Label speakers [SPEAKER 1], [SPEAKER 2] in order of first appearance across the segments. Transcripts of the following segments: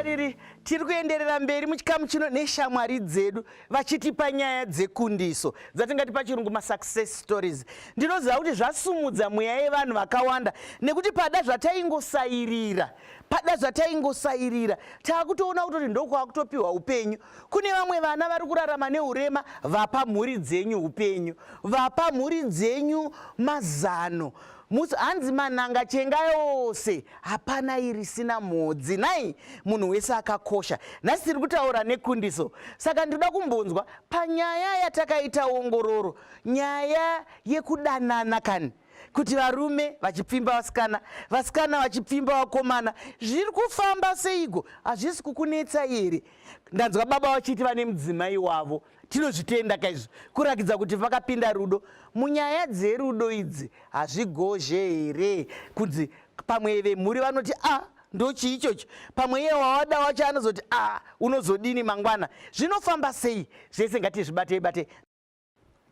[SPEAKER 1] Vatariri, tiri kuenderera mberi muchikamu chino neshamwari dzedu vachitipa nyaya dzekundiso dzatingati pachirungu masuccess stories. Ndinoziva kuti zvasumudza mweya yevanhu vakawanda nekuti pada zvataingosairira, pada zvataingosairira taakutoona kutoti ndokwakutopiwa upenyu. Kune vamwe vana vari kurarama neurema, vapa mhuri dzenyu upenyu, vapa mhuri dzenyu mazano. Musi hanzi mananga chenga yose hapana irisina mhodzi nhai munhu wese akakosha. Nhasi tiri kutaura nekundiso saka ndinoda kumbonzwa panyaya yatakaita ongororo nyaya yekudanana kani kuti varume vachipfimba vasikana, vasikana vachipfimba vakomana zviri kufamba seiko? Hazvisi kukunetsa here? Ndanzwa baba vachiti vane mudzimai wavo. Tinozvitenda kaizvo kurakidza kuti vakapinda rudo. Munyaya dzerudo idzi hazvigozhe here kunzi pamwe vemhuri vanoti a ah, ndochii ichocho, pamwe iye wawada wacho anozoti a ah, unozodini mangwana. Zvinofamba sei zvese? Ngatizvibatei batei.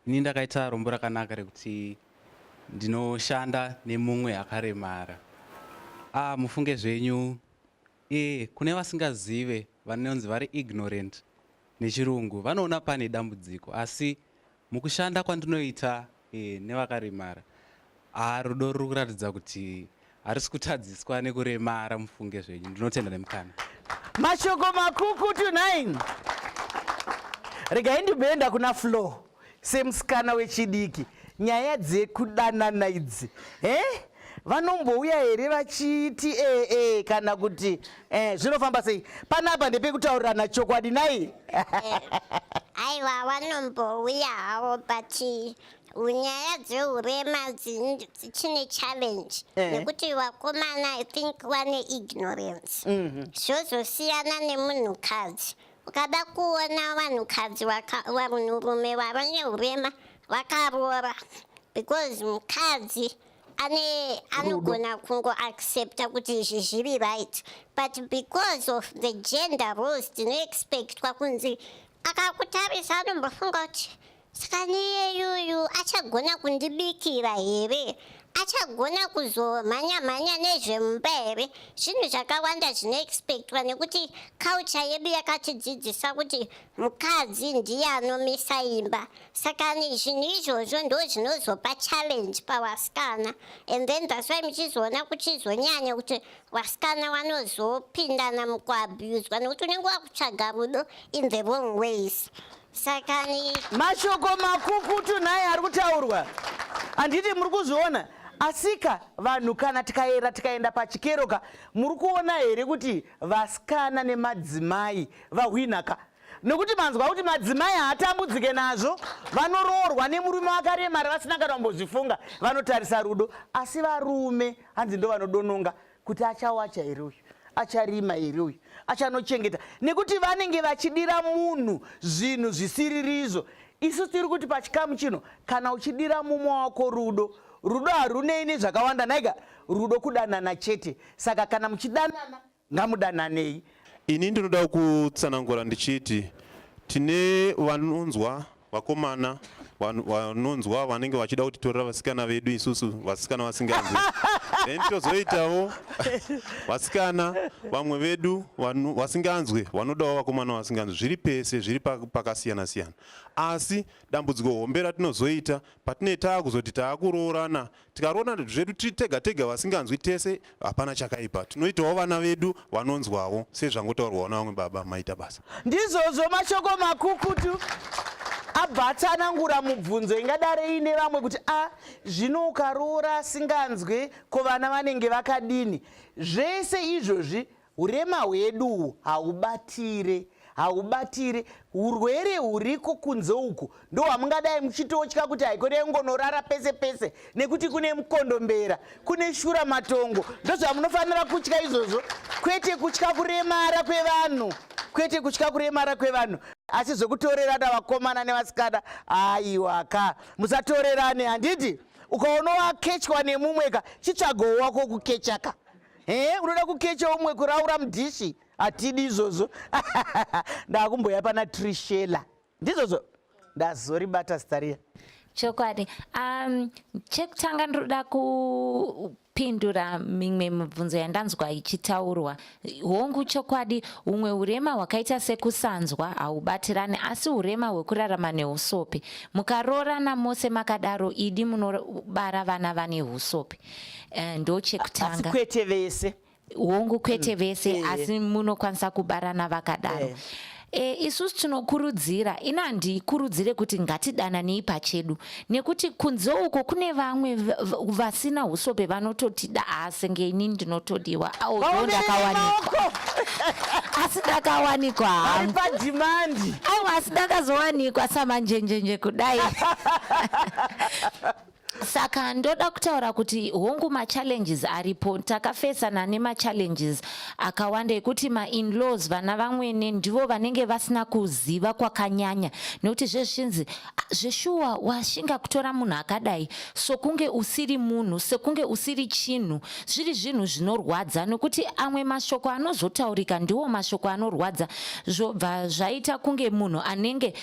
[SPEAKER 2] Ini ndakaita rombo rakanaka rekuti ndinoshanda nemumwe akaremara. Ah, mufunge zvenyu eh, kune vasingazive vanonzi vari ignorant nechirungu vanoona pane dambudziko, asi mukushanda kwandinoita eh, nevakaremara ah, rudo ruri kuratidza kuti harisi kutadziswa nekuremara. Mufunge zvenyu, ndinotenda nemukana.
[SPEAKER 1] Mashoko makukutu 9. Regai ndimboenda kuna Flo semusikana wechidiki. Nyaya dzekudanana idzi eh? Vanombouya here vachiti ee eh, eh, kana kuti eh, zvinofamba sei panapa? Ndepekutaurirana chokwadi nai.
[SPEAKER 3] Aiwa, vanombouya havo, but nyaya dzeurema dzichine challenge nekuti vakomana, I think, vane ignorance. Zvozosiyana nemunhukadzi. Ukada kuona vanhukadzi, vanhurume vava neurema vakaroora, because mukadzi ane anogona kungoaccepta kuti izvi zviri right, but because of the gender roles dzinoexpectwa kunzi akakutarisa anombofunga kuti saka niyeyuyu achagona kundibikira here, achagona kuzomhanya-mhanya nezvemumba here? Zvinhu zvakawanda zvinoexpectwa nekuti culture yedu yakatidzidzisa kuti mukadzi ndiye anomisa imba. Saka zvinhu izvozvo ndo zvinozopa challenge pavasikana, and then that's why muchizoona kuchizonyanya kuti vasikana vanozopindana mukuabuswa nekuti unenge wakutsvaga rudo in the wrong ways. Saka ni
[SPEAKER 1] Mashoko makukutu nhai ari kutaurwa, handiti muri kuzviona? Asika vanhu, kana tikaera tikaenda pachikero ka, muri kuona here kuti vasikana nemadzimai vahwinaka? Nekuti manzwa kuti madzimai haatambudzike nazvo, vanoroorwa nemurume wakaremara vasina kana kumbozvifunga, vanotarisa rudo. Asi varume hanzi ndo vanodononga kuti achawacha here uyu, acharima here uyu, achanochengeta, nekuti vanenge vachidira munhu zvinhu zvisiririzvo. Isu tiri kuti pachikamu chino, kana uchidira mumwe wako rudo, rudo harunei nezvakawanda naika, rudo kudanana chete. Saka kana muchidanana, ngamudananei.
[SPEAKER 4] Ini ndinoda kutsanangura ndichiti tine vanonzwa vakomana vanonzwa vanenge vachida kutitorera vasikana vedu isusu vasikana vasinganzwi, then tozoitawo vasikana vamwe vedu vasinganzwi vanodawo vakomana vasinganzwi. Zviri pese, zviri pakasiyana siyana, asi dambudziko hombe ratinozoita patinee taakuzoti taakuroorana, tikaroorana zvedu tiri tega tega vasinganzwi tese, hapana chakaipa, tinoitawo vana vedu vanonzwawo sezvangotaurwawo navamwe baba. Maita basa.
[SPEAKER 1] Ndizvozvo, mashoko makukutu abva atsanangura mubvunzo ingadare iine vamwe kuti a zvino ukaroora asinganzwe, ko vana vanenge vakadini? Zvese izvozvi, urema hwedu uhu haubatire, haubatire urwere huriko kunze uku ndo hwamungadai muchitotya kuti haikona ingonorara pese pese nekuti kune mukondombera, kune shura matongo. Ndozvamunofanira kutya izvozvo, kwete kutya kuremara kwevanhu, kwete kutya kuremara kwevanhu. Asi zvekutorerana vakomana nevasikana, aiwaka, musatorerane. Handiti ukaona wakechwa nemumwe ka, chitsvagowo wako kukechaka. He, unoda kukecha umwe kuraura mudhishi? Hatidi izvozvo. Ndakumboya pana Trishela. Ndizvozvo, ndazoribata zita riya.
[SPEAKER 5] Chokwadi. Chekutanga ndinoda Pindura mimwe mibvunzo yandanzwa ichitaurwa. Hongu chokwadi humwe hurema hwakaita sekusanzwa haubatirani asi hurema hwekurarama nehusope. Mukaroorana mose makadaro idi munobara vana vane husope. Eh, ndochekutanga.
[SPEAKER 1] Asi kwete vese.
[SPEAKER 5] Hongu kwete vese asi munokwanisa kubarana vakadaro. E, isusu tinokurudzira ini handikurudzire kuti ngatidananei pachedu nekuti kunze uko kune vamwe vasina usope vanototida asenge ini ndinotodiwa although ndakawanikwa asi ndakawanikwa
[SPEAKER 1] hangu padhimandi
[SPEAKER 5] aiwa asi ndakazowanikwa samanjenjenje kudai. Saka ndoda kutaura kuti hongu machallenges aripo, takafesana nemachallenges akawanda ekuti mainlaws vana vamwene ndivo vanenge vasina kuziva kwakanyanya nekuti zvezvichinzi ah, zveshuwa washinga kutora munhu akadai sokunge usiri munhu, sekunge usiri chinhu. Zviri zvinhu zvinorwadza nekuti amwe mashoko anozotaurika ndiwo mashoko anorwadza, zvobva zvaita kunge munhu anenge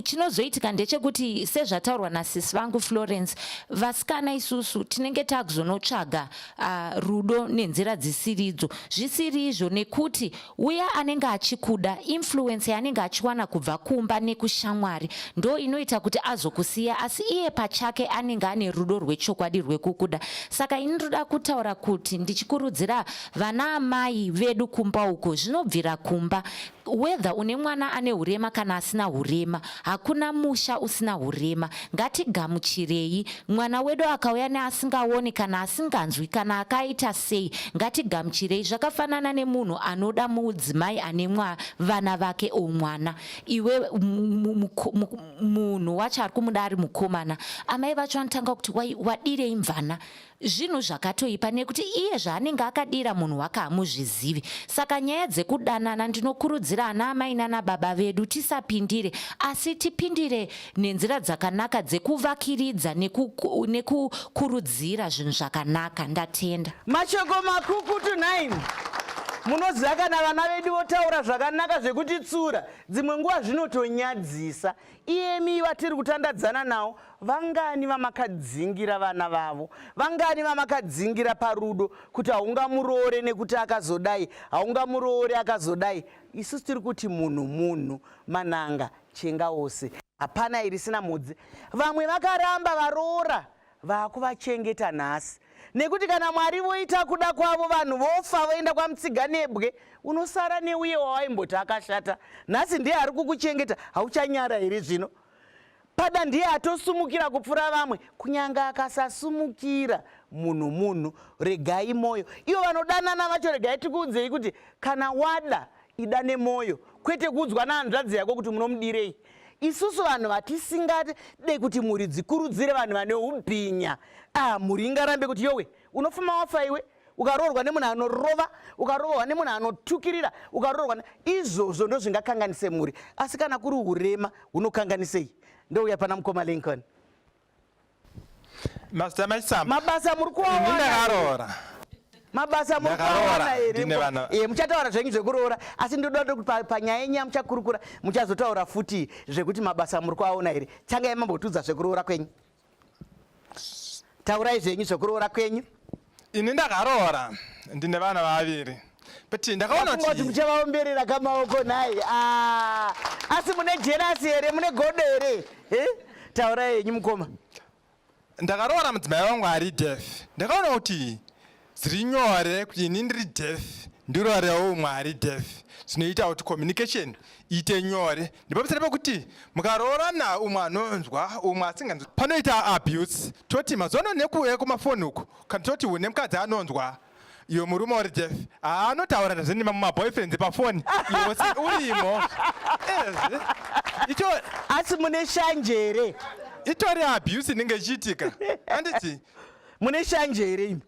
[SPEAKER 5] chinozoitika ndechekuti sezvataurwa nasisi vangu Florence, vasikana isusu tinenge takuzonotsvaga rudo nenzira dzisiridzo, zvisiri izvo, nekuti uya anenge achikuda, influence yaanenge achiwana kubva kumba nekushamwari ndo inoita kuti azokusiya, asi iye pachake anenge ane rudo rwechokwadi rwekukuda. Saka ini ndoda kutaura kuti ndichikurudzira vana amai vedu kumba uko, zvinobvira kumba whether une mwana ane hurema kana asina hurema, hakuna musha usina hurema. Ngatigamuchirei mwana wedu akauya neasingaoni kana asinganzwi kana akaita sei, ngatigamuchirei. Zvakafanana nemunhu anoda mudzimai ane vana vake o mwana, iwe munhu wacho ari kumuda ari mukomana, amai vacho vanotanga kuti wadirei mvana? Zvinhu zvakatoipa nekuti iye zvaanenge akadira munhu wake hamuzvizivi. Saka nyaya dzekudanana ndinokurudzira ana amai nana baba vedu tisapindire, asi tipindire nenzira dzakanaka dzekuvakiridza nekukurudzira zvinhu zvakanaka. Ndatenda.
[SPEAKER 1] Mashoko makukutu nhaimi. Munoziva kana vana vedu votaura zvakanaka zvekutitsura, dzimwe nguva zvinotonyadzisa. Iyemi vatiri kutandadzana nawo, vangani vamakadzingira vana vavo? Vangani vamakadzingira parudo kuti haungamuroore nekuti akazodai, haungamuroore akazodai? Isusu tiri kuti munhu munhu, mananga chenga ose, hapana irisina mhodzi. Vamwe vakaramba varoora vakuvachengeta nhasi nekuti kana Mwari voita kuda kwavo vanhu vofa voenda kwaMutsiganebwe, unosara neuye wawaimboti akashata nhasi ndiye ari kukuchengeta. Hauchanyara here zvino? Pada ndiye atosumukira kupfuura vamwe, kunyange akasasumukira munhu munhu. Regai moyo ivo vanodanana vacho, regai tikuudzei kuti kana wada ida nemoyo, kwete kuudzwa nahanzvadzi yako kuti munomudirei. Isusu vanhu vatisingade kuti mhuri dzikurudzire vanhu vane ubhinya. Ah, mhuri ingarambe kuti yowe unofuma wafa iwe ukaroorwa nemunhu anorova, ukaroorwa nemunhu anotukirira, ukaroorwa izvozvo ndozvingakanganise mhuri. Asi kana kuri urema hunokanganisei? Ndouya pana mukoma Lincoln.
[SPEAKER 6] Master Maisamba.
[SPEAKER 1] Mabasa muri kuwawana.
[SPEAKER 6] Ndakaroora.
[SPEAKER 1] Mabasa muri kuwawana here? Eh, muchataura zvenyu zvekuroora, asi ndoda kuti panyaya yenyu yamuchakurukura muchazotaura futi zvekuti mabasa muri kuaona here. Tangai mambotudza zvekuroora kwenyu. Taurai zvenyu zvekuroora kwenyu.
[SPEAKER 6] Ini ndakaroora, ndine vana vaviri. But ndakaona
[SPEAKER 1] kuti muchavaomberera kamaoko nhai. Ah, asi mune jealous here? Mune godo here? Eh? Taurai henyu mukoma.
[SPEAKER 6] Ndakaroora mudzimai wangu ari deaf. Ndakaona kuti zviri nyore kuti ini ndiri deaf ndiroorewo umwe ari deaf, zvinoita kuti communication iite nyore. Ndipamusana pekuti mukaroorana umwe anonzwa umwe asinganzwi, panoita abuse. Toti mazuva ano nekuuya kumafoni uku, kana toti une mukadzi anonzwa, iwe murume uri deaf, haanotaura nezvenima mumaboyfriends pafoni, iwe urimo.
[SPEAKER 1] Ito asi mune shanje here?
[SPEAKER 6] Itori abuse inenge ichiitika, handiti?
[SPEAKER 1] Mune shanje here imi?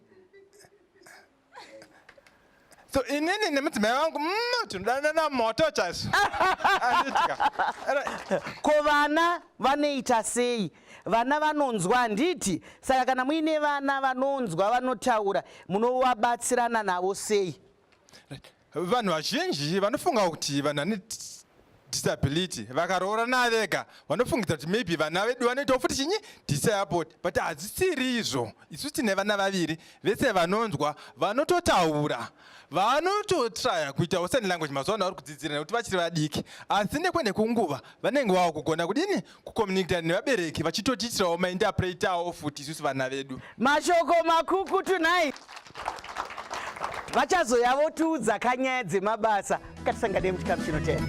[SPEAKER 6] So inini nemudzimai vangu tinodanana moto chaizvo.
[SPEAKER 1] Ko vana vanoita sei? Vana vanonzwa handiti? Saka kana muine vana vanonzwa vanotaura, munovabatsirana navo sei?
[SPEAKER 6] Vanhu vazhinji vanofunga kuti vanhu vane disability vakaroorana vega vanofungidza kuti maybe vana vedu vanoitawo futi chinyi disable, but hazvisiri izvo. Isu tine vana vaviri vese vanonzwa, vanototaura, vanototraya kuitawo sign language. Mazuva ano vari kudzidzira nekuti vachiri vadiki, asi nekwende kunguva vanenge vava kugona kudini kucommunicata nevabereki, vachitotiitirawo mainterpretawo futi isusu vana vedu.
[SPEAKER 1] Mashoko makukutu nhai. Vachazoya votiudza kanyaya dzemabasa. Ngatisangane muchikamu chinotera.